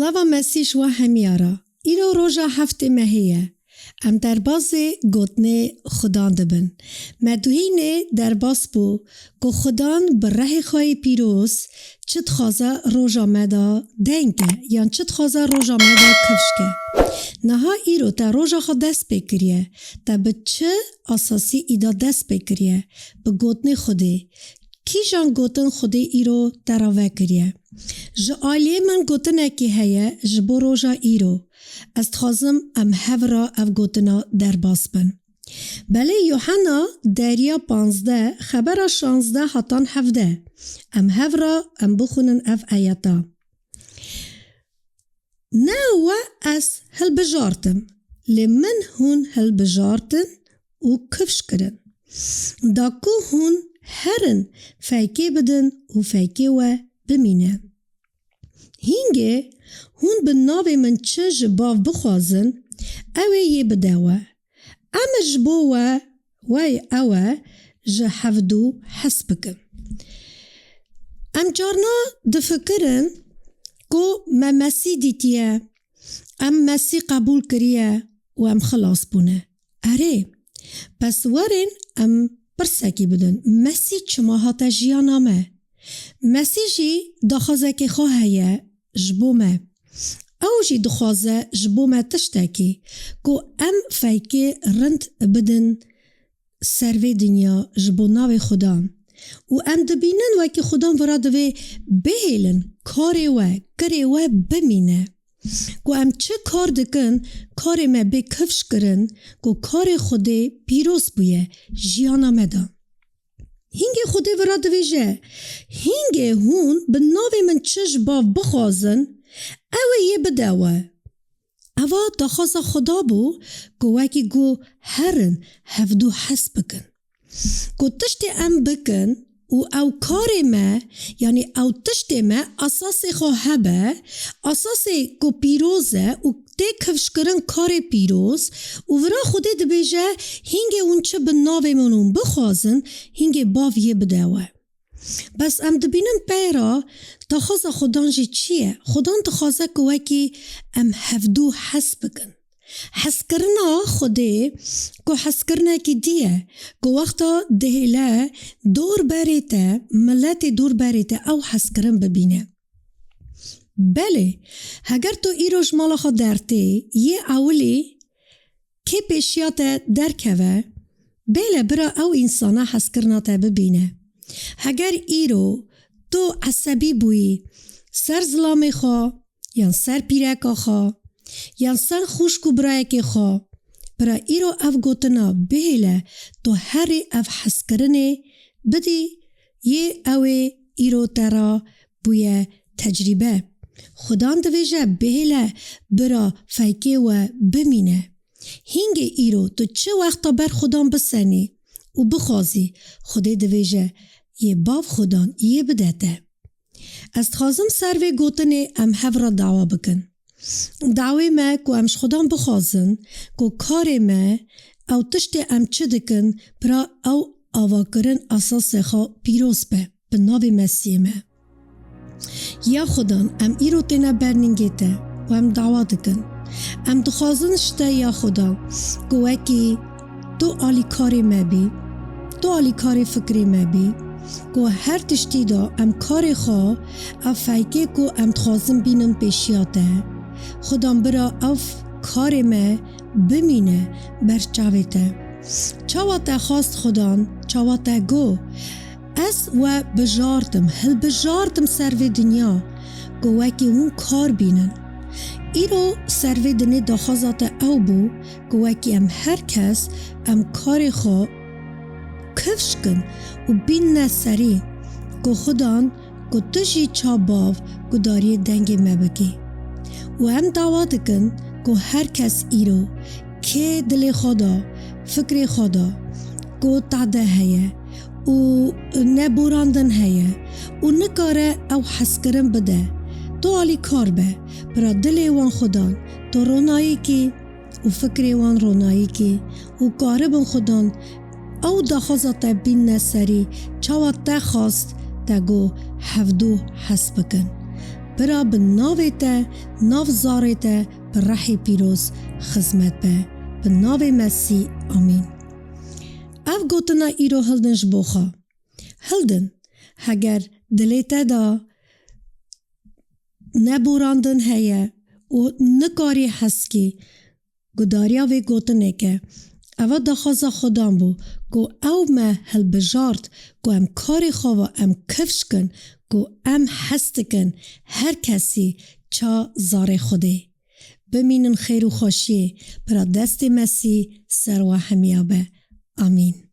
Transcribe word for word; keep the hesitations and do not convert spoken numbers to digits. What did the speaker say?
Ava Mesîh ji we hemiya re. Îro roja heftê mehê ye. Em derbazê gotinê Xudan dibin. Me duhînê derbas bû ku Xudan bi rehê xwe yê pîroz çi dixwaze roja me de deng ke, yan çi dixwaze roja me de kifş ke. Niha îro te roja xwe dest pê kiriye. Te bi çi asasî îda dest pê kiriye? Bi gotinê Xwedê. Kîjan gotin Xwedê îro te re vekiriye? Ji aliyê min gotinekê heye ji bo roja îro. Ez dixwazim em hev re ev gotina derbas bin. Belê Yuhanna deriya panzdeh, xebera şanzdeh hatan hevdeh. Em hev re em bixwînin ev ayeta. Ne we ez hilbijartim, lê min hûn hilbijartin û kifş kirin. Da ku hûn herin feykê bidin û feykê we bimîne. Hîngê hûn bi navê min çi ji Bav bixwazin, ew ê yê bide we. Em ji bo we, wey ew e, ji hevdû hez bikin. Em carna difikirin ku me Mesîh dîtiye, em Mesîh qebûl kiriye û em xilas bûne. Erê, bes werin em pirsekî bidin. Mesîh çima hate jiyana me? Mesîh jî daxwazekê xwe heye ji bo me. Ew jî dixwaze ji bo me tiştekî ku em feykê rind bidin ser vê dinya ji bo navê Xudan. Û em dibînin wekî Xudan vira divê bihêlin karê we, kirê we bimîne. Ku em çi kar dikin, karê me bê kifş kirin, ku karê Xwedê pîroz bûye jiyana me de. Hîngê Xwedê vira divêje, hîngê hûn bi navê min çi ji Bav bixwazin, ew ê yê bide we. Eva daxwaza Xuda bû ku wekî ku herin hevdû hez bikin. Ku tiştê em bikin û ew karê me, yanî ew tiştê me esasê xwe hebe, esasê ku pîroz e û tê kifşkirin karê pîroz û vira Xwedê dibêje, hîngê hûn çi bi navê min hûn bixwazin, hîngê Bav yê bide we. Bes em dibînin peyra daxwaza Xudan jî çi ye? Xudan dixwaze ku wekî em hevdû hez bikin. Hezkirina Xwedê ku hezkirinekî dî ye, ku wexta dihêle dor berê te, miletê dor berê te ew hezkirin bibîne. Belê, heger tu îro ji mala xwe dertê, yê ewilî kê pêşiya te derkeve, bêle bira ew însana hezkirina te bibîne. Heger îro tu esebî bûyî ser zilamê xwe, yan ser pîreka xwe, yan ser xwişk û birayekê xwe, bira îro ev gotina bihêle, tu herî ev hezkirinê bidî yê ew ê îro te re bûye tecrîbe. Xudan divêje, bihêle bira feykê we bimîne. Hîngê îro tu çi wexta ber Xudan bisenî û bixwazî, Xwedê divêje, yê Bav Xudan yê bide te. Ez dixwazim ser vê gotinê em hev re dawa bikin. Dawê me ku em ji Xudan bixwazin ku karê me, ew tiştê em çi dikin, bira ew avakirin esasê xwe pîroz be, bi navê Mesîhê me. Ya Xudan, em îro têne ber ningê te û em dawa dikin. Em dixwazin ji te ya Xudan ku wekî tu alîkarê me bî, tu alîkarê fikrê me bî, ku her tiştî de em karê xwe, ev feykê ku em dixwazin bînin pêşiya te, Xudan bira ev karê me bimîne ber çavê te. Çawa te xwest Xudan, çawa te got, ez we bijartim, hilbijartim ser vê dinya, ku wekî hûn kar bînin. Îro ser vê dinê daxwaza te ew bû, ku wekî em her kes em karê xwe kifş kin û bînne serî, ku Xudan, ku tu jî ça Bav gudariyê dengê me bikî. Û em dawa dikin ku her kes îro kê dilê xwe de, fikrê xwe de, ku tade heye û neborandin heye û nikare ew hezkirin bide, tu alîkar be, bira dilê wan Xudan, tu ronayî kî û fikrê wan ronayî kî û karibin Xudan ew daxwaza te bînne serî, çawa te xwest te got hevdû hez bikin. Bira bi navê te, nav zarê te, bi rehê pîroz xizmet be. Bi navê Mesî, amîn. Ev gotina îro hildin ji bo xwe. Hildin, heger dilê te de neborandin heye û nikarî heskî gudariya vê gotinê ke, eva daxwaza Xudan bû ku ew me hilbijart ku em karê xwe ve em kifş kin, ku em hez dikin her kesî ça zarê Xwedê. Bimînin xêr û xweşiyê, bira destê Mesî ser we hemiya be. Amîn.